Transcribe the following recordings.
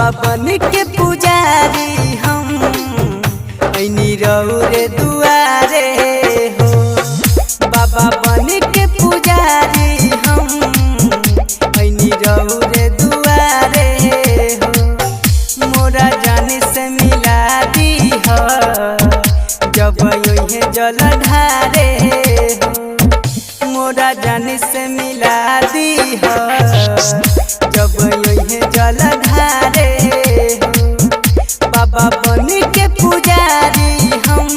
बाबा बन के पुजारी हम ऐनी रौरे दुआरे हो। बाबा बन के पुजारी हम ऐनी रौरे दुआरे हो। मोरा जान से मिला दी हो जब योहे जल ढारे हो। मोरा जान से मिला दी हो जब योहे जल ढारे हो। बाबा बन के पुजारी हम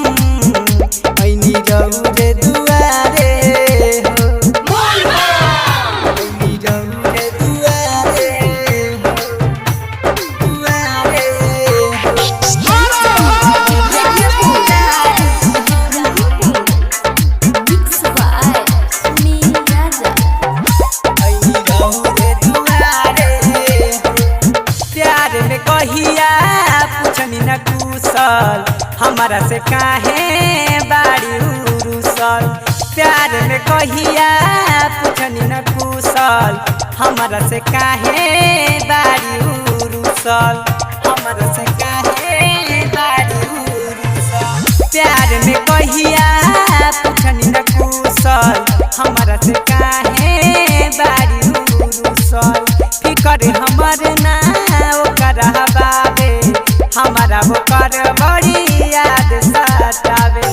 ऐनी रौरे दुआरे हो। ऐनी रौरे दुआरे हो, दुआरे हो। Mix by Sunil Raja. ऐनी रौरे दुआरे हो। प्यार में कहिया पूछनी न कुशल हमारा से काहे बाड़ी उरुसल। प्यार में कहिया पूछनी न कुशल हमारा से काहे बाड़ी उरुसल। हमारा से काहे बाड़ी उरुसल। प्यार में कहिया पूछनी न कुशल हमारा से काहे बाड़ी उरुसल। फिकर हमर ना ओकर बाबे हमारा ओकर बड़ी याद सतावे।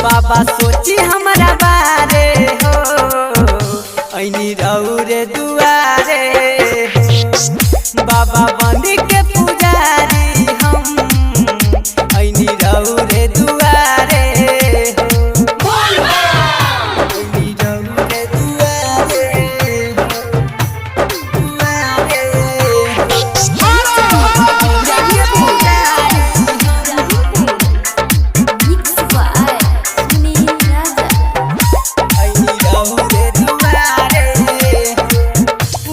बाबा सोची हमरा बारे हो ऐनी रौरे दुआरे हो। बाबा बन के पुजारी हम ऐनी रौरे दुआरे हो। ऐनी रौरे दुआरे हो, दुआरे हो। Mix by Sunil Raja. ऐनी रौरे दुआरे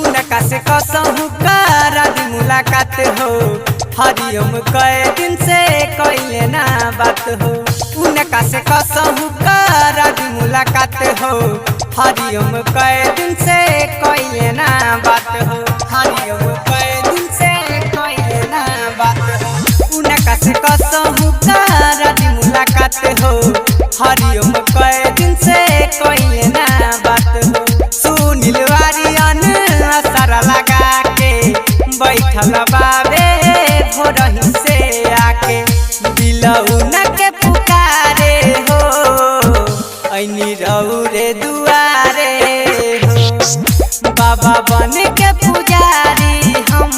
उनका से कसहु कर दी मुलाकात हो। हरिओम कए दिन से कइले ना बात हो। उनका से कसहु कर दी मुलाकात हो। हरिओम कए दिन से कइले ना बात हो। हरिओम कए दिन से कइले ना बात हो। उनका से कसहु कर दी मुलाकात हो। हरिओम कए दिन से कइले ना बात हो। सुनील वारियन असर लगा के बैठल बाबे भोरही से आके दिलौन के पुकारे हो। ऐनी रौरे दुआरे हो। बाबा बन के पुजारी हम